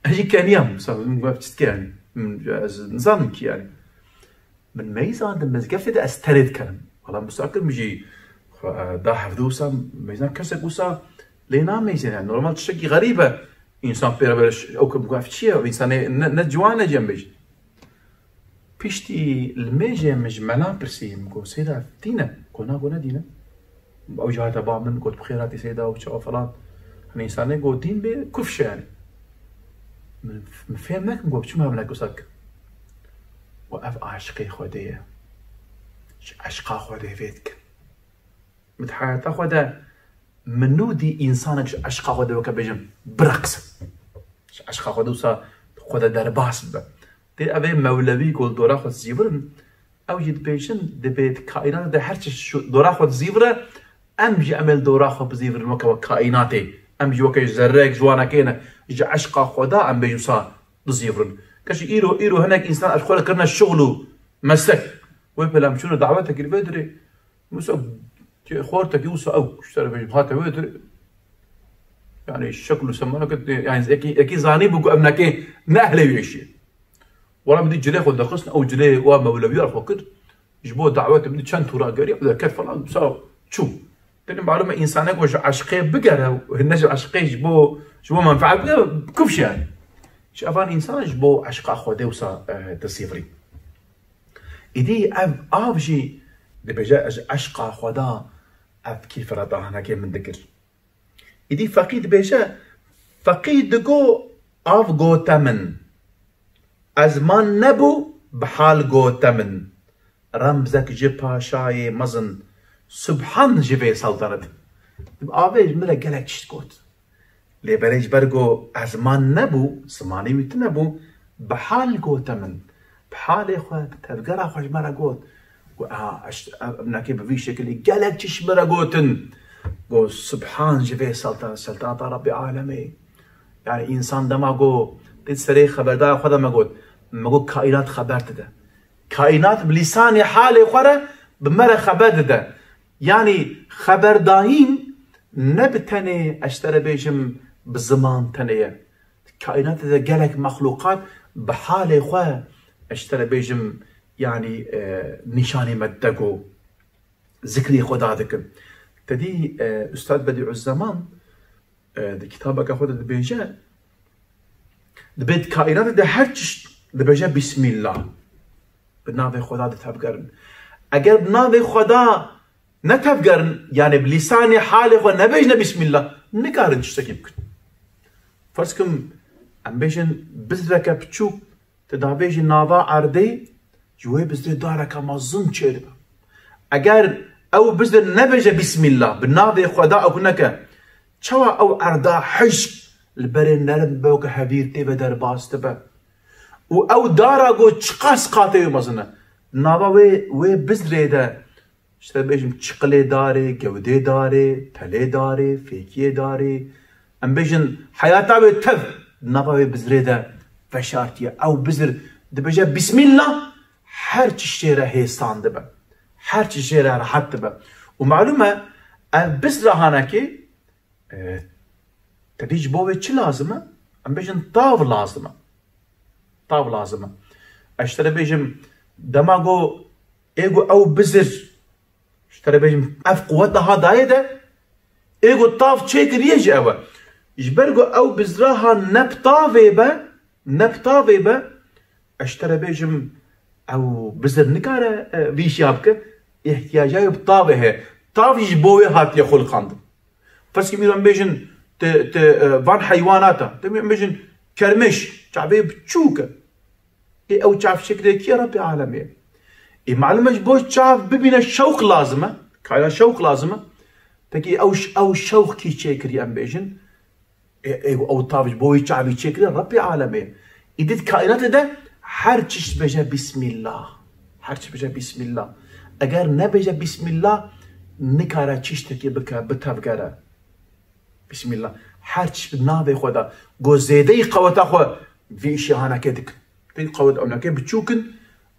Ez jî keniyam, wisa min got, çi dike yanî? Min, ez nizanim kî yanî. Min meyzan di mizgeftê de ez terê dikerim. Wala min wisa kir, min jî xwe, e, da hevdû wisa, meyzan kesek wisa lê nameyzên. Yanî normal tiştekî xerîb e. Însan pê re böyle ş-, ew kim got, ev çi ye? Ev însanê ne, ne ciwan e cem bêjin. Piştî li mêjê min ji mela pirsî, min got, Seyda, dîn e? Got, na, got, ne dîn e. Ew jî hate ba min, got, bi xêr hatî Seyda û çawa falan. Hani însanê got, dîn bê kufş e yanî. Min, min fêm nekim, got, çima min wisa kir? Got, ev aşiqê Xwedê ye. Ji eşqa Xwedê vê dikin. Min di heyata xwe de min nû dî însanek ji eşqa Xwedê weke bêjim bireqsin. Ji eşqa Xwedê wisa Xwedê derbas bibe. Tê ev ê mewlewî ku li dora xwe dizîvirin, ew jî dibêjin, dibê di kaînatê de her çi şu dora xwe dizîvire, em jî em ê li dora xwe bizîvirin weke, wek kaînatê. Em jî weke zerreyek ji wanekê ne, ji eşqa Xweda em bêjin wisa dizîvirin. Keşî îro, îro hinek însan ez xwe re kirine şixul û meslek. Wê pêlan çûne dawetekî li vê dirê. Wisa xortekî wisa ew, ji te re bêjim, hate wê dirê. Yanî şekil û semaneke, yanî yekî, yekî zanîbû ku ev neke ne ehlê wê işê. Wala min dî cilê xwe dixistin, ew cilê wa mewlewiya xwe kir. Ji bo dawetê min dî çend tûra geriya, bi derket falan, wisa çû. Tenê malum e, însanek ku ji eşqê bigere, ne ji eşqê ji bo, ji bo menfeet bigere, kufş e yanî. Ji evan însan ji bo eşqa Xwedê wisa, e, disîvirî. Îdî ev av jî dibêje, ez ji eşqa Xweda ev kîfira dahanekê min dikir. Îdî feqî dibêje, feqî digo, av gote min. Ez man nebû, bi hal gote min. Remzek ji paşayê mezin, subhan ji vê seltenet. Avê ji min re gelek tişt got. Lê belê ji ber ku ezman nebû, zimanê wî tune bû, bi hal gote min. Bi halê xwe, bi tevgera xwe ji me re got. Got, "Aha, eş-, ev, ev neke bi vî şekilî gelek çi ji min re gotin." Got, "Subhan ji vê seltan-, seltanata Rabbê alemê." Yani însan dema got, tê serê xeberdaya xwe de me got, me got, "Kaînat xeber dide." Kaînat bi lîsanê halê xwe re bi me re xeber dide. Yanî xeberdayîn ne bi tenê, ez ji te re bêjim, bi ziman tenê ye. Kaînatê de gelek mexlûqat bi halê xwe, ez ji te re bêjim, yanî, e, nîşanî me dide ku zikrî Xweda dikin. Te dî, e, Ustad Bedîuzzeman, e, di kitabeke xwe de dibêje, dibê di kaînatê de her tişt dibêje Bismillah. Bi navê Xweda ditevgerin. Eger bi navê Xweda netevgerin, yani bi lîsanê halê xwe nebêjne Bismillah, nikarin tiştekî bikin. Ferz kim, em bêjin bizreke piçûk, tu davêjî nava erdê, ji wê bizrê dareke mezin çêdibe. Eger ew bizr nebêje Bismillah, bi navê Xweda ew neke, çawa ew erda hişk li berê nerm be ku hevîr tê ve derbas dibe? û ew dara ku çiqas qatê wê mezin e. Nava wê, wê bizrê de, işte bêjim, çiqilê darê, gewdê darê, pelê darê, fêkiyê darê, em bêjin, heyata wê tev nava wê bizrê de veşartiye. Ew bizir dibêje Bismillah, her çi jê re hêsan dibe. Her çi jê re rehet dibe. Û malûm e, ev bizra hanekê, e, tedî ji bo wê çi lazim e? Em bêjin tav lazim e. Tav lazim e. Ez ji te re bêjim, dema ku ê ku ew bizir, ji te re bêjim, ev quwet niha dayê de, ê ku tav çêkiriye ji ew e. Ji ber ku ew bizra ha ne bi tavê be, ne bi tavê be, ez ji te re bêjim, ew bizir nikare, e, vî îşiya bike, îhtiyaca wê bi tavê heye. Tav jî ji bo wê hatiye xuliqandin. Ferz kî, em bêjin, ti, ti, e, van heywanata, ti, em bêjin, kermêş, çavê biçûk e. Ê ew çav şeklê kî ye? Rebbê alemê ye. Ê malum e, ji bo çav bibîne şewq lazim e. Kayna şewq lazim e. Pekî ew ş-, ew şewq kî çêkiriye, em bêjin? Ê, ê, ew tav ji bo wî çavî çêkiriye, Rebbê alemê ye. Îdî di kaînatê de her çişt bêje Bismillah. Her çişt bêje Bismillah. Eger nebêje Bismillah, nikare çiştekê bike, bitevgere. Bismillah. Her çişt bi navê xwe de. Go zêdeyî qeweta xwe vî îşê hanekê dikin. Pê qewet ewnekê biçûk in,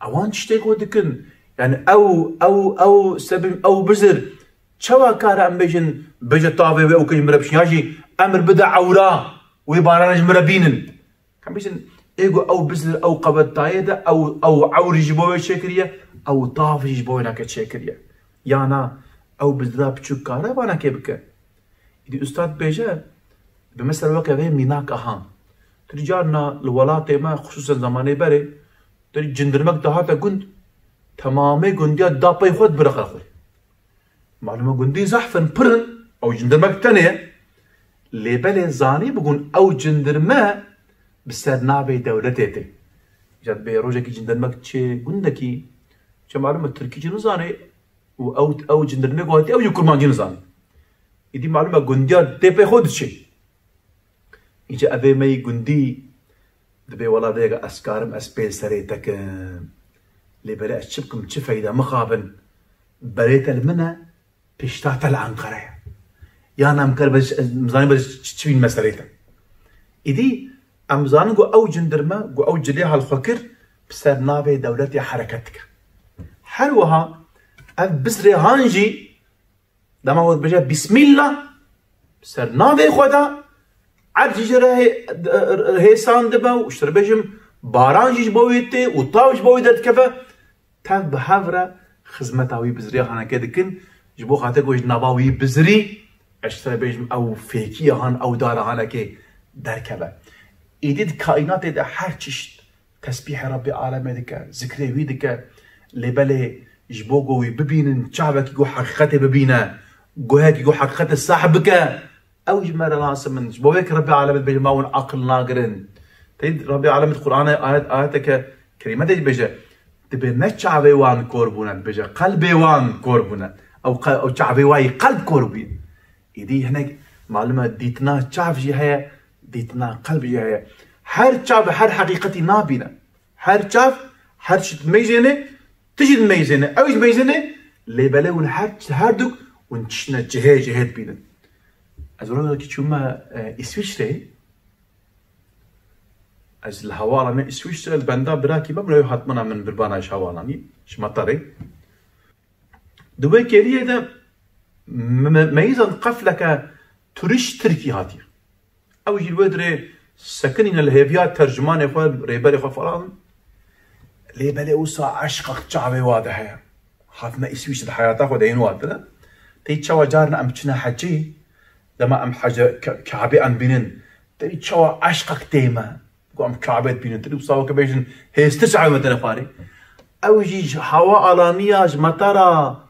ewan tiştê ku dikin. Yani ew, ew, ew sebim, ew bizir. Çawa kare em bêjin, bêje tavê wê ew kê ji min re biçin? Ya jî emir bide ewra, wê barana ji min re bînin. Em bêjin, ê ku ew bizir, ew qewet dayê de, ew, ew ewr ji bo wê çêkiriye, ew tav jî ji bo wê nake çêkiriye. Yana ew bizira biçûk kare vanekê bike. Îdî ustad bêje, bi mesela weke vê mînaka han. Tu dî carna li welatê me, xisûsen zemanê berê, tu dî cindirmek dihate gund, temamê gundiya da pey xwe dibire xwe. Malûm e gundî zehf in, pir in, ew cindirmek tenê ye. Lê belê zanî bigun ew cindirme bi ser navê dewletê tê. Îca dibê rojekî cindirmek çê gundekî, çe malûm e tirkî jî nizanê, û ew, ew cindirmê ku hatî, ew jî kurmancî nizanî. Îdî malûm e gundiya tê pê xwe diçê. Îca evê me yî gundî dibê, wela vê yeke ez karim ez pê serê te kim. Lê belê ez çi bikim, çi feyda, mixabin. Berê te li min e, pişta te li Enqere ye. Yan em ker bez, em zanî bez çi, çi bîn meselê te. Îdî em zanin ku ew cindirme, ku ew cilê hal xwe kir, bi ser navê dewletê hereket dike. Her wiha ev bizrê han jî dema ku dibêje Bismillah, bi ser navê xwe de, erd jî ji re hê-, hêsan dibe û ji te re bêjim, baran jî ji bo wê tê û tav ji bo wê derdikeve, tev bi hev re xizmeta wî bizrê hanekê dikin, ji bo xatir ku ji nava wî bizrî, ez ji te re bêjim, ew fêkiya han, ew dara hanekê derkeve. Îdî di kaînatê de her çişt tesbîhê Rebbê alemê dike, zikrê wî dike, lê belê ji bo ku wî bibînin, çavekî ku heqîqetê bibîne, guhekî ku heqîqetê sah bike, ew ji me re lazim in. Ji bo wê ki Rebbê alemê dibêje, ma hûn aqil nagirin. Tey Rebbê alemê di Qur'anê ayet, ayeteke kerîme de dibêje, dibê ne çavê wan kor bûne, dibêje qelbê wan kor bûne. Ew qe-, ew çavê wayî qelb kor bûye. Îdî hinek malum e dîtina çav jî heye, dîtina qelb jî heye. Her çav her heqîqetî nabîne. Her çav her tişt dimeyzêne, tu jî dimeyzêne, ew jî dimeyzêne, lê belê hûn her, her duk hûn tiştine cihê cihê dibînin. Ez rojekî çûme, e, Îswîçreyê. Ez li hevala me Îswîçre li benda birakî me bûne, ew hatmana min birbana ji hevalanî, ji meterê. Di wê kêliyê de me-, me-, meyizan qefleke turîst Tirkî hatiye. Ew jî li wê dirê sekinîne li hêviya tercimanê xwe, rêberê xwe falan. Lê belê wisa eşqek çavê wa de heye. Hatine Îswîçre di heyata xwe de yên watine. Tey çawa carna em çine hecî, dema em hece Ke-, Kabê em bînin. Tey çawa eşqek tê me. Ku em Kabê dibînin, tê wisa weke bêjin hêstir çavê me têne xwarê. Ew jî ji hewa alaniya ji metara,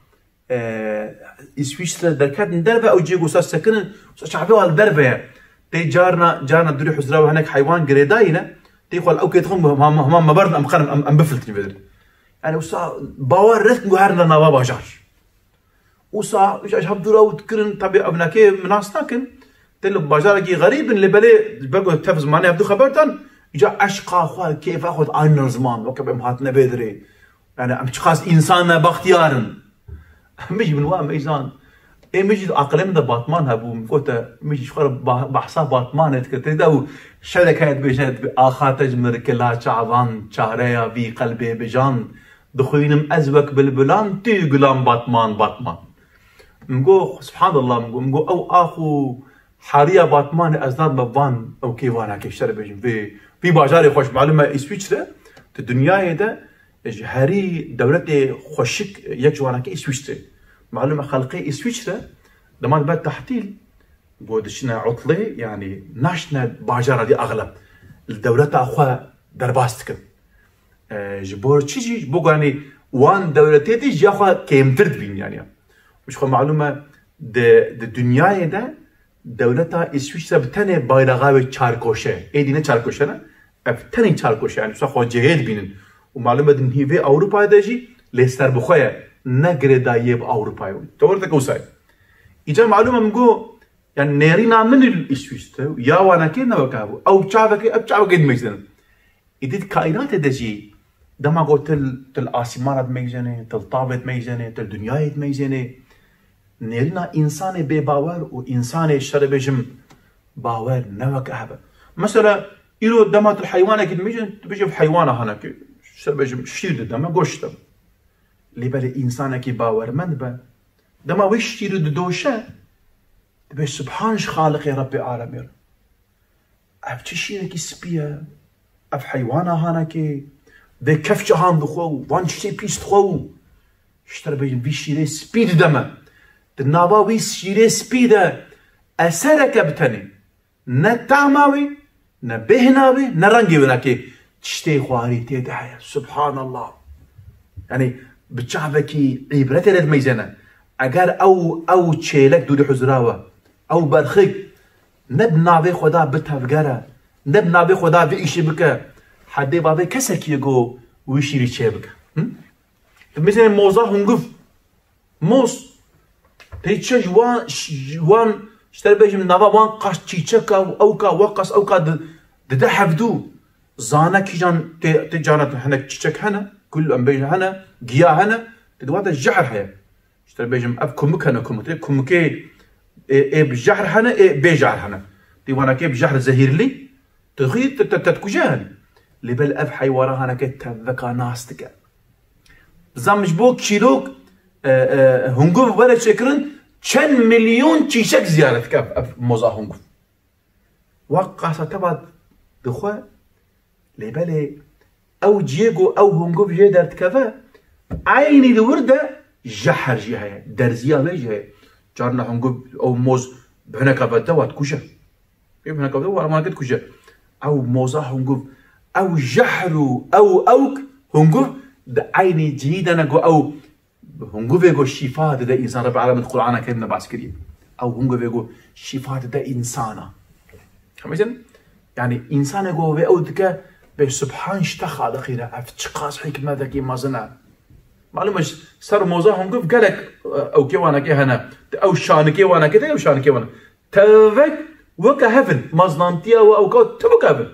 e, Îswîçre derketin derve, ew cihê ku wisa sekinin, wisa çavê wan li derve ye. Tê carna, carna durî huzra we hinek heywan girêdayî ne, tê xwe li ew kê dixin, hema, hema me berdin, em xenin, em, em bifiltin vê derê. Yani wisa bawer nekin ku herin nava bajar. Wisa, ji hev dûra û dikirin, tabi ev nekê min nas nakin. Tê li bajarekî xerîb in, lê belê ji ber ku tev zimanê hevdu xeber dan, Îca eşqa xwe, kêfa xwe di anî ziman, weke em hatine vê dirê. Yani em çiqas însan ne, bextiyar in. Min jî min wa meyzan. Ê min jî di aqilê min de Batman hebû. Min gote, min jî ji xwe re ba-, behsa Batmanê dike. Tê de û şerek heye dibêje, dibê, "Axa te ji min re kila çavan, çareya vî qelbê bijan. Dixwînim ez wek bilbilan, tu gulan Batman, Batman." Min got, "Subhanallah," min got, min got, "Ew ax û hariya Batmanê ez dadime van, ew kê vanakê şer bêjim." Vê, vî bajarê xweş, malum e, Îswîçre, di dinyayê de ji herî dewletê xweşik yek ji wanakê Îswîçre. Malum e, xelkê Îswîçre, dema dibe tehtîl, got, diçine utlê, yani naşine bajara dî axleb. Li dewleta xwe derbas dikin. E, ji bo çi jî? Ji bo, yani, wan dewletê dî jiya xwe kêmtir dibîn, yani. Ji xwe malum e, di, di dinyayê de dewleta Îswîçre bi tenê bayraxa wê çarkoşe. Êdî ne çarkoşe ne. Ev tenê çarkoşe, yani, wisa xwe cihê dibînin. Û malum e, di nîvê Ewropayê de jî lê serbixwe ye. Ne girêdayiyê bi Ewropayê. Tewr te kewsay. Îca malum e, min got, yani, nêrîna min li Îswîçre ya wanakê ne weke hebû. Ew çavekê, ev çavekê dimeyzînin. Îdî di kaînatê de jî dema ku til, til asîmana dimeyzênê, til tavê dimeyzênê, til dinyayê dimeyzênê, nêrîna însanê bêbawer û însanê şerê bêjim bawer ne weke hebe. Mesela, îro dema tu heywanekî dimeyzênê, tu bêjî heywana hanekê, şerê bêjim şîr dide me, goşt dide me. Lê belê însanekî bawermend be, dema wê şîrî didoşe, dibê subhan ji Xaliqê Rebbê alemê re. Ev çi şîrekî spî ye? Ev heywana hanekê, vê kefçe han dixwe û van tiştê pîs dixwe û ji te re bêjim vî şîrê spî dide me. Di nava wî şîrê spî de esereke bi tenê. Ne tama wê, ne bêhna wê, ne rengê wê, nakê tiştê xwarî tê de heye. Subhanallah. Yani bi çavekî îbretê re dimeyzêne. Eger ew, ew çêlek dûrî huzura we, ew berxik, ne bi navê Xweda bi tevgere, ne bi navê Xweda vê îşî bike, hedê bavê kesekî ye ku wî şîrî çê bike. Hı? Tu mesela moza hunguv, moz, tê çi ji wan, ji wan, ji te bêjim, nava wan qas çîçeka û ewka, wa qas ewka di, dide hevdû. Zane kîjan tê, tê cana tu hinek çîçek hene, kul em bêjin hene, giya hene, tê di wan de jehr heye. Ji te bêjim, ev kumik hene, kumik. Tê kumikê, ê, ê bi jehr hene, ê bê jehr hene. Tê wanakê bi jehr zehîrlî, tu xî, te, te, te dikuje hene. Lê bel ev heywana haneke tevveka nas dike. Zam ji bo kîlok, e, e, hunguv were çêkirin, çend milyon çîçek ziyaret dike ev, ev moza hunguv. Wa qasa teva dixwe, lê belê ew ciyê ku ew hunguv jê derdikeve, eynî li wir de jeher jî heye, derziya wê jî heye. Carna hunguv ew moz bi hineka ve te wa dikuje. Pê hineka ve wa emanet dikuje. Ew moza hunguv, ew jehr û ew ewk hunguv di eynî cihî de ne ku ew hunguvê ku şîfa dide însan, Rebbi Alemin Qur'ana Kerim de bas kiriye. Ew hunguvê ku şîfa dide însana. Xemêzin? Yani însanê ku vê ew dike, bê subhan ji te Xaliqî re, ev çiqas hikmetekî mezin e. Malum e, ser moza hunguv gelek, e, ewkê wanekê hene. Ew şanikê wanekê de, ew şanikê wan. Tevek weke hev in. Mezinantiya we ewka tu weke hev in.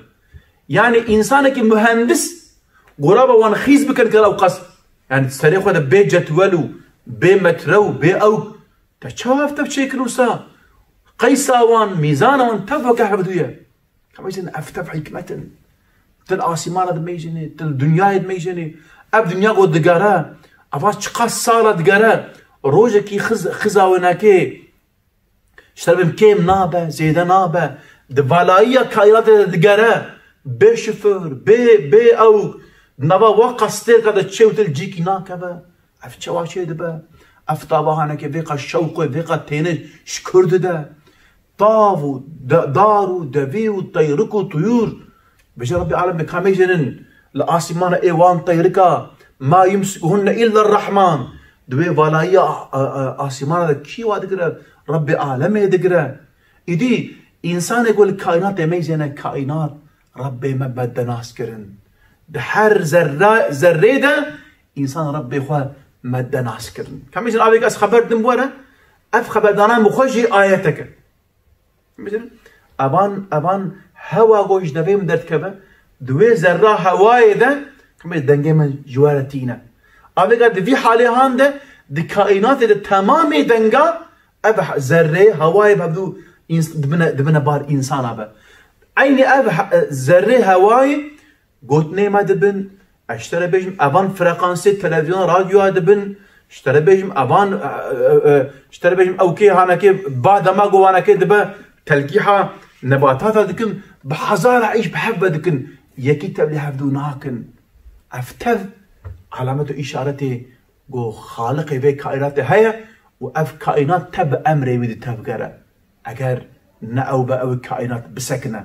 Yani însanekî muhendis goraba wan xîz bikin kar ew qas. Yani serê xwe de bê cetwel û bê metre û bê ewk. Te çawa ev tev çêkir wisa? Qeysa wan, mîzana wan tev weke hevdû ye. Hemî ev tev hikmet in. Til asîmana dimeyjênê, til dinyayê dimeyjênê. Ev dinya ku digere, eva çiqas sala digere. Rojekî xiz-, xiza wênakê ji te re bim kêm nabe, zêde nabe. Di valayiya kaînatê de digere. Bê şifir, bê, bê ewk. Nava wa qastêrka de çê û til cîkî nakeve. Ev çawa çê dibe? Ev tava haneke vê qas şewq û vê qas têne ji kur dide. Tav û de-, dar û devî û teyrik û tuyûr. Bêje Rebbê Alem bi kamê jênin li asîmana ê wan teyrika, "Ma yumsikuhunne illa Rahman." Di wê valayiya a, a, a, asîmana de kî wa digire? Rebbê Alemê digire. Îdî însanê ku li kaînatê meyzêne, kaînat Rebbê me beddenas kirin. Di her zerre-, zerrê de însan Rebbê xwe meddenas kirin. Kamê jin avêk ez xeber dim were, ev xeberdanan bi xwe jî ayetek e. Bidin, evan, evan hewa ku ji devê min derdikeve, Di wê zerra hewayê de, hemê dengê me ji we re tîne. Avêga di vî halê han de, di kaînatê de temamê denga, ev he-, zerrê hewayê bi hevdû ins-, dibine, dibine bar însana be. Eynî ev he-, zerrê hewayê gotinê me dibin, ez ji te re bêjim, evan frekansê televîzyon radyoya dibin, ji te re bêjim, evan, e, e, e, ji te re bêjim, ew kê hanekê ba dema ku wanekê dibe telkîha nebatata dikin, bi hezara îş bi hev ve dikin, yekî tevlî hevdû nakin. Ev tev alamet û îşaretê ku Xaliqê vê kaînatê heye û ev kaînat te bi emrê wî ditevgere. Eger ne ew be, ew kaînat bisekine.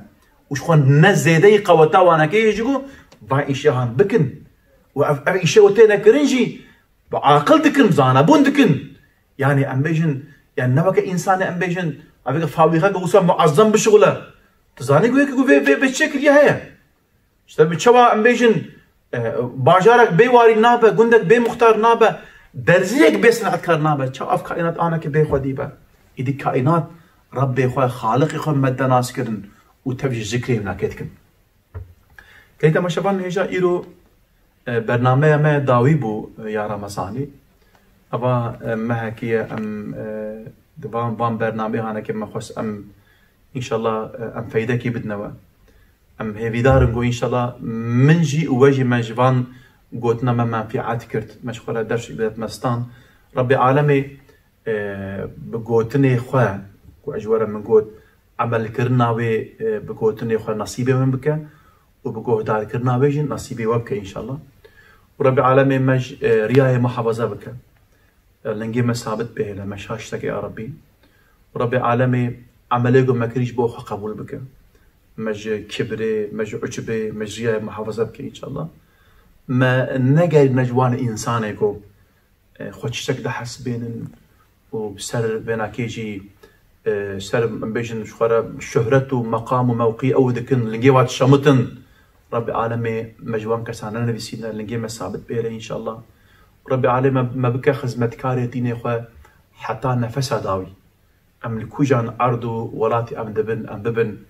Û ji xwe ne zêdeyî qeweta wanekê ye jî ku van îşehan bikin. Û ev, ev îşe ku têne kirin jî bi aqil dikin, bi zanebûn dikin. Yani em bêjin, yani ne weke însanê em bêjin, eveke fawîxeke wisa muezzem bişixule. Tu zanî ku yekî ku vê, vê, vê çi kiriye heye. Ji te bi çawa em bêjin, e, bajarek bê warî nabe, gundek bê muxtar nabe, derziyek bê sinetkar nabe. Çawa ev kaînat aneke bê xwedî be? Îdî kaînat Rebbê xwe, Xaliqê xwe me de nas kirin û tev ji zikrê winakê dikin. Key temaşevan hêja îro, e, bernameya me dawî bû, e, ya Remezanî. Eva, e, mehekî ye em, e, di van, van bernameyê hanekê me xwest em, înşallah, e, em feydekî bidine we. Em hêvîdar in ku înşallah min jî û we jî me ji van gotina me menfîat girt. Me ji xwe re derş îbret me stan. Rebbê alemê, e, bi gotinê xwe ku ji we re min got, emelkirina wê, e, bi gotinê xwe nesîbê min bike û bi guhdarkirina wê jî nesîbê we bike înşallah. Û Rebbê alemê me ji, e, riyayê muhafaza bike. Lingê me sabit bihêle, me şaş neke ya Rebbî. Rebbê alemê emelê ku me kirî ji bo xwe qebûl bike. Me ji kibrê, me ji ucubê, me ji riyayê muhafaza bike înşallah. Me negerîne ji wan însanê ku, e, xwe tiştek dihesibênin û bi ser vênakê jî, e, ser em bêjin ji xwe re şuhret û meqam û mewqî ew dikin, lingê wan dişemitin. Rebbê alemê me ji wan kesan nenivîsîne, lingê me sabit bihêle înşallah. Rebbê alemê me bike xizmetkarê dînê xwe heta nefesa dawî. Em li kûjan erd û welatî em dibin, em bibin.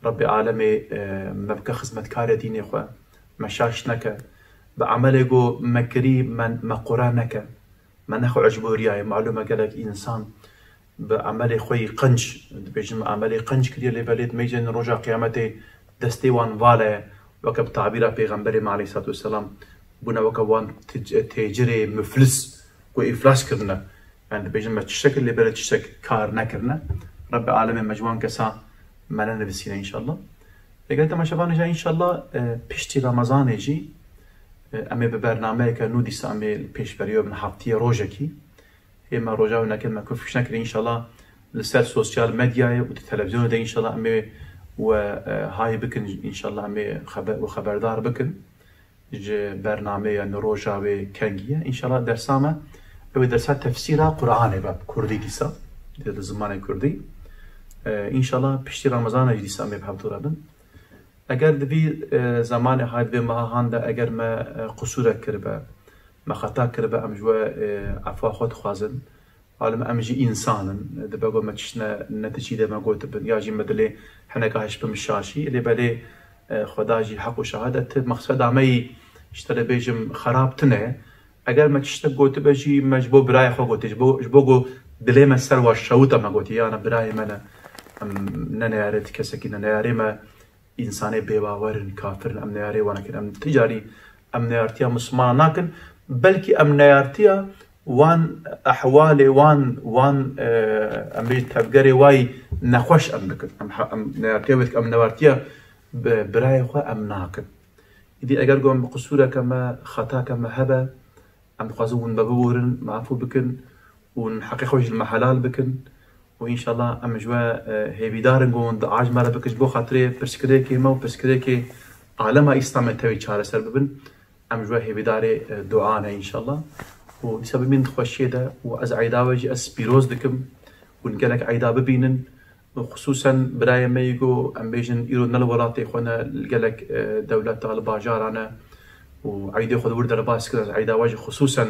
Rebbê alemê, e, me bike xizmetkarê dînê xwe. Me şaş neke. Bi emelê ku me kirî me, me qure neke. Me nexwe ecboriyaye. Malûm e gelek însan bi emelê xwe yî qenc, dibêjin me emelê qenc kiriye, lê belê dimêjin roja qiyametê destê wan vale ye. Weke bi tabîra Pêxemberê me aleyhissalatu vesselam bûne weke wan tic-, têcirê muflis ku îflas kirine. Yani dibêjin me tiştek lê belê tiştek kar nekirine. Rebbê alemê me ji wan kesa me nenivîsîne înşallah. Lê gelê temaşevan hêja înşallah, e, piştî Remezanê jî, e, em ê bi bernameyeke nû dîsa em ê li pêşberiyê bin heftiyê rojekî. Hê me roja wê neke me kufş nekirî înşallah li ser sosyal medyayê û di televizyonê de înşallah em ê we, e, hay bikin, înşallah em ê xebe-, we xeberdar bikin ji bernameyê, yani roja wê kengî ye. Înşallah dersa me, ew ê dersa tefsîra Qur'anê be, kurdî dîsa, di, di zimanê kurdî. E, înşallah piştî Ramazanê jî dîsa em ê bi hevdû re bin. Eger di vî, e, zemanê hay, di vê meha han de eger me, e, qusûrek kiribe, me xeta kiribe, em ji we, e, efwa xwe dixwazin. Alim em jî însan in. Dibe ku me tişt ne, ne tiştî de me gotibin, ya jî me dilê hineka hişbim şaşî. Lê belê, e, Xweda jî heq û şahed e, ti mexseda me yî ji te re bêjim xerab tune ye. Eger me tiştek gotibe jî me ji bo birayê xwe gotiye, ji bo, ji bo ku dilê me ser wa şewita me gotiye, yana birayê me ne, em ne neyarê ti kesekî ne, neyarê me însanê bêbawer in, kafir in, em neyarê wan nakin. Em ti carî em neyartiya Mislimana nakin, belkî em neyartiya wan ehwalê wan, wan, e, em bêjin tevgerê wayî nexweş em dikin. Em ha-, em neyartiya wê dikin, em neyartiya bi-, birayê xwe em nakin. Îdî eger ku em bi qisûreke me, xetake me hebe, em dixwazin hûn me biborin, me efû bikin û hûn heqê xwe jî li me helal bikin. Û înşallah em ji we, e, hêvîdar in ku hûn dua ji me re bikin ji bo xatirê pirsgirêkê me û pirsgirêkê alema Îslamê tevî çareser bibin. Em ji we hêvîdarê, e, dua ne înşallah. Û dîsa bimînin di xweşiyê de û ez eyda we jî ez pîroz dikim. Hûn gelek eyda bibînin. Xisûsen birayê me yî ku em bêjin îro ne li welatê xwe ne, li gelek, e, dewleta, li bajara ne û eydê xwe li wir derbas kir, ez eyda we jî xisûsen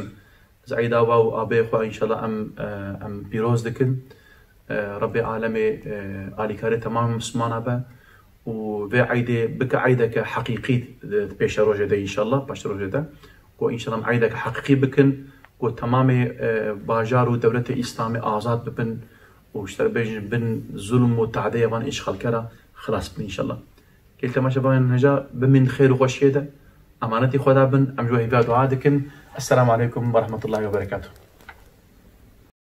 ez eyda we û abê xwe înşallah em, e, em pîroz dikin. E, Rebbê alemê, e, alîkarê temamê Mislimana be û vê eydê bike eydeke heqîqî di pêşerojê de înşallah, paşerojê de, ku înşallah em eydeke heqîqî bikin, ku temamê, e, bajar û dewletê Îslamê azad bibin û ji te re bêjin bin zulm û tadeyê van îşxalkera xilas bin înşallah. Gelî temaşevanên hêja bimîn xêr û xweşiyê de, emanetî Xweda bin, em ji we hêviya dua dikin. Esselamu aleykum ve rahmetullahi ve berekatuh.